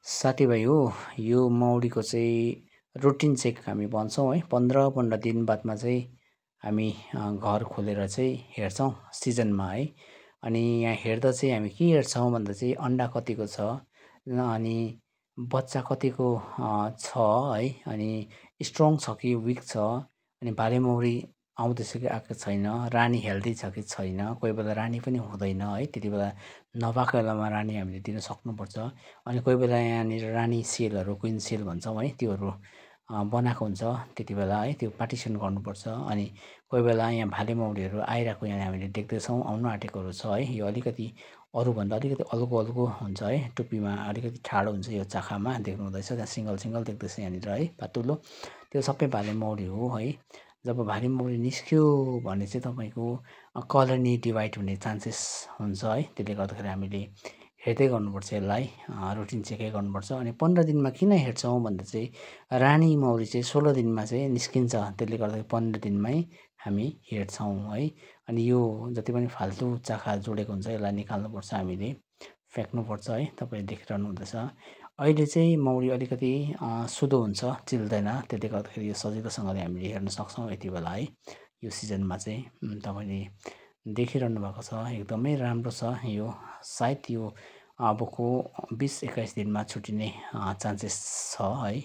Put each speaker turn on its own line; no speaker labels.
साथीभाइ हो यो मौरीको चाहिँ रुटिन चेक हामी भन्छौँ है 15-15 दिन बादमा चाहिँ हामी घर खोलेर चाहिँ हेर्छौँ सिजनमा है। अनि यहाँ हेर्दा चाहिँ हामी के हेर्छौँ भन्दा चाहिँ अन्डा कतिको छ अनि बच्चा कतिको छ है, अनि स्ट्रङ छ कि विक छ, अनि भाले मौरी आउँदैछ कि आएको छैन, रानी हेल्दी छ कि छैन। कोही बेला रानी पनि हुँदैन है, त्यति बेला नभएको बेलामा रानी हामीले दिन सक्नुपर्छ। अनि कोही बेला यहाँनिर रानी सेलहरू क्विन सेल भन्छौँ है, त्योहरू बनाएको हुन्छ त्यति बेला है, त्यो पार्टिसन गर्नुपर्छ। अनि कोही बेला यहाँ भाले मौरीहरू आइरहेको यहाँ हामीले देख्दैछौँ, आउनु आँटेकोहरू छ है। यो अलिकति अरूभन्दा अलिकति अल्गो अल्गो हुन्छ है, टुप्पीमा अलिकति ठाडो हुन्छ यो चाखामा देख्नु हुँदैछ, त्यहाँ सिङ्गल सिङ्गल देख्दैछ यहाँनिर है पातुलो, त्यो सबै भाले मौरी हो है। जब भाले मौरी निस्क्यो भने चाहिँ तपाईँको कलोनी डिभाइड हुने चान्सेस हुन्छ है, त्यसले गर्दाखेरि हामीले हेर्दै गर्नुपर्छ यसलाई, रुटिन चेकै गर्नुपर्छ। अनि 15 दिनमा किन हेर्छौँ भन्दा चाहिँ रानी मौरी चाहिँ 16 दिनमा चाहिँ निस्किन्छ, त्यसले गर्दाखेरि 15 दिनमै हामी हेर्छौँ है। अनि यो जति पनि फाल्तु चाखा जोडेको हुन्छ यसलाई निकाल्नुपर्छ, हामीले फ्याँक्नुपर्छ है। तपाईँले देखिरहनु हुँदैछ अहिले चाहिँ मौरी अलिकति सुधो हुन्छ, चिल्दैन, त्यसले गर्दाखेरि यो सजिलोसँगले हामीले हेर्न सक्छौँ यति बेला है। यो सिजनमा चाहिँ तपाईँले देखिरहनु भएको छ, एकदमै राम्रो छ यो। सायद यो अबको 20-21 दिनमा छुट्टिने चान्सेस छ है।